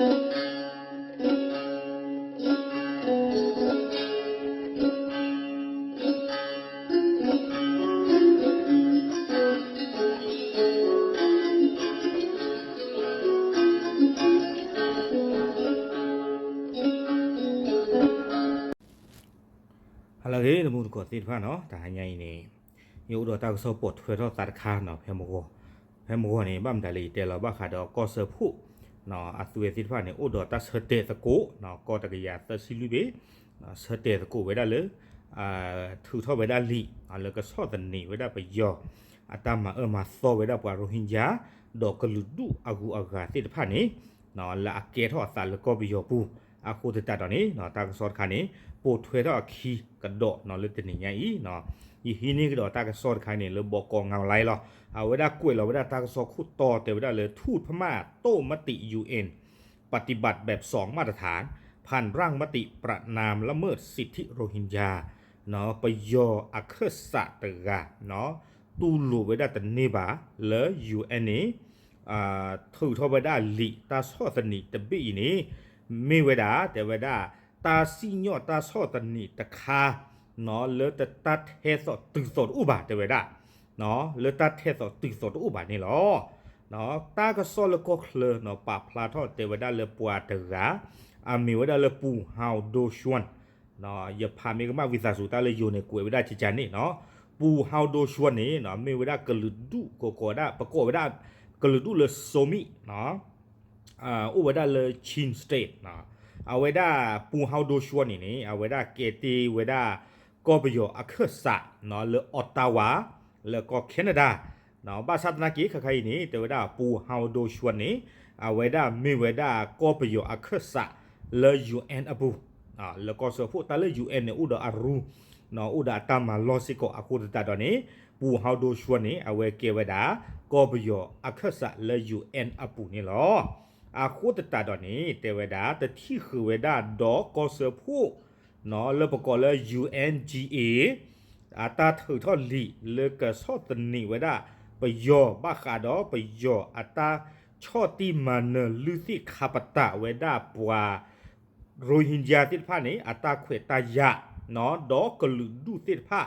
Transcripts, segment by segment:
ဟါလၢအဂ့ၤ တမူတကိးသ့ၣ်တဖၣ်နီၤ, တဟါညါအံၤန့ၣ် ယအိၣ်ဒီးတၢ်ကစီၣ်ပိာ်ထွဲထီၣ်သးတခါနီၤ, ဖဲမဂီၢ်, ဖဲမဂီၢ်န့ၣ် ဘၣ်မတၤလၢယတဲလီၤဘၣ်ဃးဒီးကီၢ်စၢဖှိၣ် အသုဝဲသ့ၣ်တဖၣ်န့ၣ် အိၣ်ဒီးတၢ်ဆၢတဲာ်သကိး ကီၢ်တကယၤသၢဆံလွံၢ်ဘ့ၣ် ဆၢတဲာ်သကိးဝဲဒၣ်လၢ ထုးထီၣ်ဝဲဒၣ်လံာ် လၢကဆီၣ်သနံးဝဲဒၣ်ပယီၤ အတၢ်မၤအၢမၤသီဝဲဒၣ်ပှၤရိဟ့ကၠါ ဒီးကလုာ်ဒူၣ်အဂုၤအဂၤသ့ၣ်တဖၣ်န့ၣ် လၢအကဲထီၣ်အသးလၢကီၢ်ပယီၤပူၤ, အဃိသတးဒီးန့ၣ် တၢ်ကစီၣ်တခါန့ၣ် ပိာ်ထွဲထီၣ်အခံကဒီးနီၤ လၢတနံၤညါအံၤ, ယဟံးန့ၢ်ကဒီးတၢ်ကစီၣ်တခါန့ၣ် လၢဘီကီးငါလါလီၤ, အဝဲဒၣ်ကွဲးလီၤဝဲဒၣ်တၢ်ကစီၣ်ခိၣ်တီတဲဝဲဒၣ်လၢ ထူၣ်ဖမၣ်တိၣ်မတံး ယူႇအၣ် ပတံဘၣ်ဘၣ်စီၣ်မၣ်တထၣ် ဖၣ်ရၣ်မတံး ပြနၢမ်လမၢၢ်စံးထံးရိဟ့ကၠါ ပယီၤအခၢၣ်စးတဂၤ တူၢ်လိာ်ဝဲဒၣ်တန့ၢ်ဘၣ်လၢ ယူႇအၣ်န့ၣ် ထုးထီၣ်ဝဲဒၣ်လံာ်တၢ်ဆီၣ်သနံးတဘ့ၣ်အံၤန့ၣ် မ့ၢ်ဝဲဒၣ် တဲဝဲဒၣ် တၢ်စံၣ်ညီၣ်တၢ်ဆီၣ်သနံးတခါ လၢတၢ်ထဲသိးတုၤသိးတအိၣ်ဘၣ် တဲဝဲဒၣ် လၢတၢ်ထဲသိးတုၤသိးတအိၣ်ဘၣ်န့ၣ်လီၤ. တၢ်ကစီၣ်လၢကီၢ်ချၢနီၤ ပာ်ဖျါထီၣ်တဲဝဲဒၣ်လၢပှၤတဂၤ အမ့ၢ်ဝဲဒၣ်လၢ ပူၤဟီၣ်ဒိၣ်စွၣ် ယဖးမ့ၢ်ကမၣ်ဝံသးစူၤ တၢ်လၢယိၤန့ၣ် ကွဲးဝဲဒၣ်ကကန့ၣ်နီၤ, ပူၤဟီၣ်ဒိၣ်စွၣ်န့ၣ် မ့ၢ်ဝဲဒၣ်ကလုာ်ဒူၣ် ကကိးဝဲဒၣ် ပကိးဝဲဒၣ် ကလုာ်ဒူၣ်လၢ စိမံၣ် အိၣ်ဝဲဒၣ်လၢ Chin State အဝဲဒၣ် ပူၤဟီၣ်ဒိၣ်စွၣ်န့ၣ်န့ၣ် အဝဲဒၣ်ကဲတ့ၢ်ဝဲဒၣ် ကီၢ်ပယီၤအခၢၣ်စး လၢ Ottawa လၢကီၢ် Canada ဘၣ်ဆၣ်သနာ်က့ ခါခါအံၤန့ၣ် တဲဝဲဒၣ် ပူၤဟီၣ်ဒိၣ်စွၣ်န့ၣ် အဝဲဒၣ်မ့ၢ်ဝဲဒၣ်ကီၢ်ပယီၤအခၢၣ်စးလၢ ယူၣ်အၣ်အပူၤ လၢကီၢ်စၢဖှိၣ် တၢ်လၢ ယူၣ်အၣ်န့ၣ် အိၣ်ဒီးအရူ အိၣ်ဒီးအတၢ်မၤလီၢ်စ့ၢ်ကီး အဃိသတးဒီးန့ၣ် ပူၤဟီၣ်ဒိၣ်စွၣ်န့ၣ် အဝဲကဲဝဲဒၣ် ကီၢ်ပယီၤအခၢၣ်စးလၢ ယူၣ်အၣ်အပူၤန့ၣ်လီၤ. အဃိသတးဒီးန့ၣ် တဲဝဲဒၣ် တထံၣ်ဃုာ်ဝဲဒၣ်ဒီးကီၢ်စၢဖှိၣ် လၢပကိးလၢ ယူၣ်အၣ်ကၠံၣ်အ့ အတၢ်ထုးထီၣ်လံာ်လၢကဆီၣ်သနံးဝဲဒၣ် ပယီၤဘၣ်ဃးဒီးပယီၤအတၢ်ဆီၣ်တံၢ်မၤနၢၤ လုၢ်သ့ၣ်ခါပတာ်ဝဲဒၣ်ပှၤ ရိဟ့ကၠါသ့ၣ်တဖၣ်န့ၣ် အတၢ်ခွဲးတၢ်ယာ် ဒီးကလုာ်ဒူၣ်သ့ၣ်တဖၣ်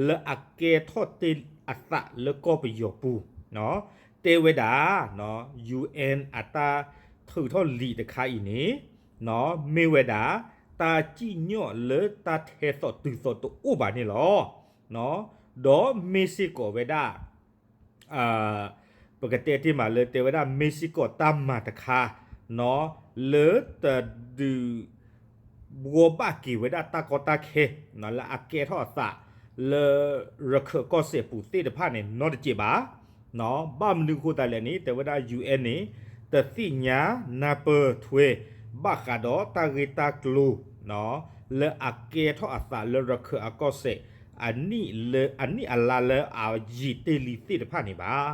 လၢအကဲထီၣ်တ့ၢ်အသးလၢကီၢ်ပယီၤပူၤ တဲဝဲဒၣ် ယူၣ်အၣ်အတၢ်ထုးထီၣ်လံာ်တခါအံၤန့ၣ် မ့ၢ်ဝဲဒၣ် တၢ်စံၣ်ညီၣ်လၢတၢ်ထဲသိးတုၤသိးတအိၣ်ဘၣ်န့ၣ်လီၤ. ဒီးမ့ၢ်စ့ၢ်ကီးဝဲဒၣ် ပကတဲတ့ၢ်မးလၢတဲဝဲဒၣ် မ့ၢ်စ့ၢ်ကီးတၢ်မၤတခါ လၢတဒုး ဘှီဘၣ်က့ၤဝဲဒၣ်တၢ်ကီတၢ်ခဲ လၢအကဲထီၣ်အသး လၢရခၢၣ်ကီၢ်စဲၣ်ပူၤသ့ၣ်တဖၣ်န့ၣ် နီတစဲးဘၣ် ဘၣ်မနုၤအဃိသတးလဲၣ်န့ၣ် တဲဝဲဒၣ် ယူၣ်အၣ်န့ၣ် တသ့ၣ်ညါနၢ်ပၢၢ်ထွဲ ဘၣ်ဃးဒီးတၢ်ဂ့ၢ်တၢ်ကျိၤ လၢအကဲထီၣ်အသးလၢရခၢၣ်အကီၢ်စဲၣ် အနံၣ်အလါလၢအယံာ်တ့ၢ်လံသ့ၣ်တဖၣ်န့ၣ်ဘၣ်.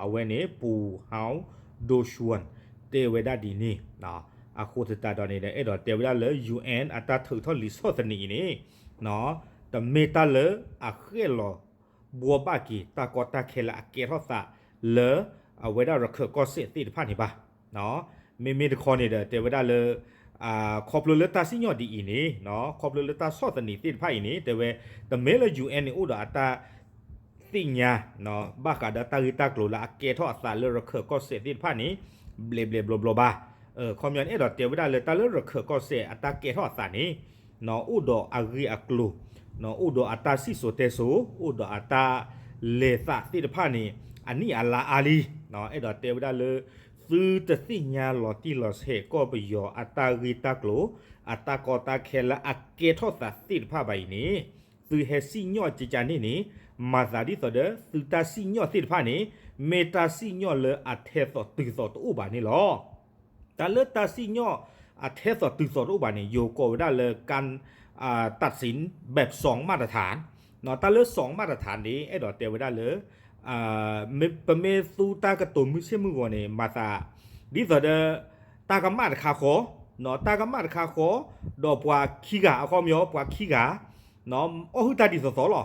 အဝဲန့ၣ် ပူၤဟီၣ်ဒိၣ်စွၣ် တဲဝဲဒၣ်ဒ်န့ၣ် အဃိသတးဒီးန့ၣ်ဒီး အဲၣ်ဒိးတဲဝဲဒၣ်လၢ ယူၣ်အၣ်အတၢ်ထုးထီၣ်လံာ်ဆီၣ်သနံးအံၤန့ၣ် တမ့ၢ်တၢ်လၢအဃဲၣ်လီၤ ဘှီဘၣ်က့ၤတၢ်ကီတၢ်ခဲလၢအကဲထီၣ်သးလၢ အဝဲဒၣ်ရခၢၣ်ကီၢ်စဲၣ်သ့ၣ်တဖၣ်န့ၣ်ဘၣ်. မ့မ့ၢ်တခီန့ၣ်ဒီး တဲဝဲဒၣ်လၢ ခီဖျိလၢတၢ်စံၣ်ညီၣ်ဒ်အံၤန့ၣ် ခီဖျိလၢတၢ်ဆီၣ်သနံးသ့ၣ်တဖၣ်အံၤန့ၣ် တဲဝဲ တမ့ၢ်လၢ ယူၣ်အၣ်န့ၣ် အိၣ်ဒီးအတၢ် သ့ၣ်ညါ ဘၣ်ဃးဒီးတၢ်ဂ့ၢ်တၢ်ကျိၤလၢအကဲထီၣ်အသးလၢရခၢၣ်ကီၢ်စဲၣ်သ့ၣ်တဖၣ်န့ၣ် ဘျဲးဘျဲးဘျီဘျီဘၣ်. ခီပညီန့ၣ် အဲၣ်ဒိးတဲဝဲဒၣ်လၢတၢ်လၢရခၢၣ်ကီၢ်စဲၣ်အတၢ်ကဲထီၣ်အသးန့ၣ် အိၣ်ဒီးအဂ့ၢ်အကျိၤ အိၣ်ဒီးအတၢ်စံၣ်စိၤတဲစိၤ အိၣ်ဒီးအတၢ်လဲၤသးသ့ၣ်တဖၣ်န့ၣ် အနံၣ်အလါအါလံ. အဲၣ်ဒိးတဲဝဲဒၣ်လၢ သုတသ့ၣ်ညါလီၤတံၢ်လီၤဆဲးကီၢ်ပယီၤအတၢ်ဂ့ၢ်တၢ်ကျိၤ အတၢ်ကီတၢ်ခဲလၢအကဲထီၣ်သးသ့ၣ်တဖၣ်ဘၣ်အံၤန့ၣ် သုဟဲစံၣ်ညီၣ်ကကန့ၣ်န့ၣ် မၤသးဒ်သိးဒီး သုတၢ်စံၣ်ညီၣ်သ့ၣ်တဖၣ်န့ၣ် မ့ၢ်တၢ်စံၣ်ညီၣ်လၢအထဲသိးတုၤသိးတအိၣ်ဘၣ်န့ၣ်လီၤ. တၢ်လၢတၢ်စံၣ်ညီၣ်အထဲသိးတုၤသိးတအိၣ်ဘၣ်န့ၣ် ယိၤကိးဝဲဒၣ်လၢ การตัดสินแบบสองมาตรฐาน တၢ်လၢ สองมาตรฐาน န့ၣ် အဲၣ်ဒိးတဲဝဲဒၣ်လၢ ပမ့ၢ်သူတၢ်ကတိၤမုၢ်ဆ့ၣ်မုၢ်ဂီၤန့ၣ် မၤသး ဒ်သိးဒီး တၢ်ကမၣ်တခါဃီ တၢ်ကမၣ်တခါဃီ ဒီးပှၤခံဂၤ အခီပညီ ပှၤခံဂၤ အီၣ်ဟုၣ်တၢ်ဒ်သိးသိးလီၤ.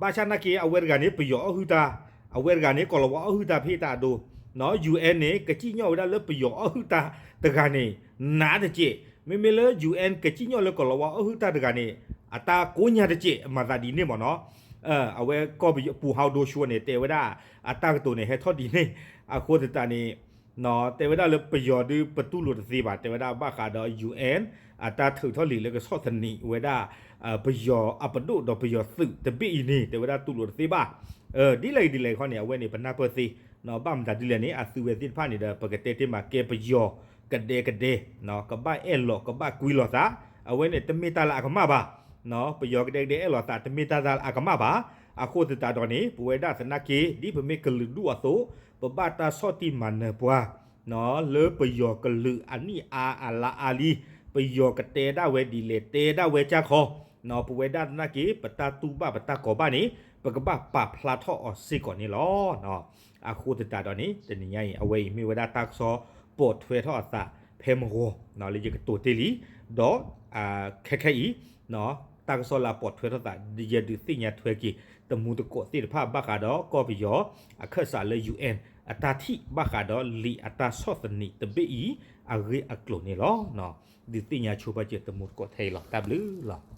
ဘၣ်ဆၣ်နာ်က့ အဝဲတဂၤန့ၣ် ပယီၤအီၣ်ဟုၣ်တၢ်, အဝဲတဂၤန့ၣ် ကီၤလၤဝါအီၣ်ဟုၣ်တၢ်ဖဲတၢ်အဒိ UN န့ၣ် ကစံၣ်ညီၣ်ဝဲဒၣ်လၢပယီၤအီၣ်ဟုၣ်တၢ်တဂၤန့ၣ် နးတစဲး, မ့မ့ၢ်လၢ UN ကစံၣ်ညီၣ်လၢကီၢ်လၤဝါအီၣ်ဟုၣ်တၢ်တဂၤန့ၣ် အတၢ်ကိးညါတစဲး အမၤသးဒ်န့ၣ်မ့ၢ်နီၤ. အဝဲကီၢ်ပူၤဟးဒိဆှိန့ၣ် တဲဝဲဒၣ် အတၢ်ကတိၤန့ၣ် ဟဲထီၣ်ဒ်န့ၣ် အဃိသတးန့ၣ် တဲဝဲဒၣ်လၢပယီၤဒုးပတူၢ်လိာ်တသ့ဘၣ်, တဲဝဲဒၣ်ဘၣ်ဃးဒီး UN အတၢ်ထုးထီၣ်လံာ်လၢကဆီၣ်သနံးဝဲဒၣ် ပယီၤအပဒိၣ်ဒီးပယီၤသုးတဘ့ၣ်အံၤန့ၣ် တဲဝဲဒၣ်တူၢ်လိာ်တသ့ဘၣ်. ဒ်လဲၣ်ဒ်လဲၣ်ခီန့ၣ် အဝဲန့ၣ် ပနၢ်ပၢၢ်သ့, ဘၣ်မတၤဒ်လဲၣ်န့ၣ် အသုဝဲသ့ၣ်တဖၣ်န့ၣ်ဒီး ပကတဲတ့ၢ်မးကဲပယီၤကဒဲကဒဲ ကဘၣ်အဲၣ်လီၤကဘၣ်ကွံလီၤသး, အဝဲန့ၣ်တမ့ၢ်တၢ်လၢအကမၣ်ဘၣ်. ပယီၤကဒဲကဒဲအဲၣ်လီၤသး တမ့ၢ်တၢ်လၢအကမၣ်ဘၣ်. အဃိသတးဒီးန့ၣ် ပဝဲဒၣ်သနာ်က့ ဒ်ပမ့ၢ်ကလုာ်ဒူၣ်အသိး ပဘၣ်တၢ်ဆီၣ်တံၢ်မၤနၢၤပှၤ လၢပယီၤကလုာ်အနံၣ်အါအလါအါလံ, ပယီၤကတဲဒၣ်ဝဲဒ်လဲၣ် တဲဒၣ်ဝဲကၢ်ခီ, ပဝဲဒၣ်သနာ်က့ ပတၢ်တူၢ်ဘၣ်ပတၢ်ကီဘၣ်န့ၣ် ပကဘၣ်ပာ်ဖျါထီၣ်အီၤစ့ၢ်ကီးန့ၣ်လီၤ. အဃိသတးဒီးန့ၣ် တနံၤညါအံၤ အဝဲအံၤမ့ၢ်ဝဲဒၣ်တၢ်ကစီၣ်ပိာ်ထွဲထီၣ်အသးဖဲမဂီၤ လၢယကတိၤတ့ၢ်လံ, ဒီး ခဲခဲအံၤ တၢ်ကစီၣ်လၢအပိာ်ထွဲထီၣ်သး ယဒုးသ့ၣ်ညါထွဲက့ၤ တမူတကိးသ့ၣ်တဖၣ်ဘၣ်ဃးဒီးကီၢ်ပယီၤအခၢၣ်စးလၢ UN အတၢ်ထံၣ်ဘၣ်ဃးဒီးလံာ်အတၢ်ဆီၣ်သနံးတဘ့ၣ်အံၤ အဂ့ၢ်အကျိၤန့ၣ်လီၤ. ဒုးသ့ၣ်ညါဆိပာ်စၢၤတမူတကိးထဲအံၤလီၤ. တၢ်ဘျုးလီၤ.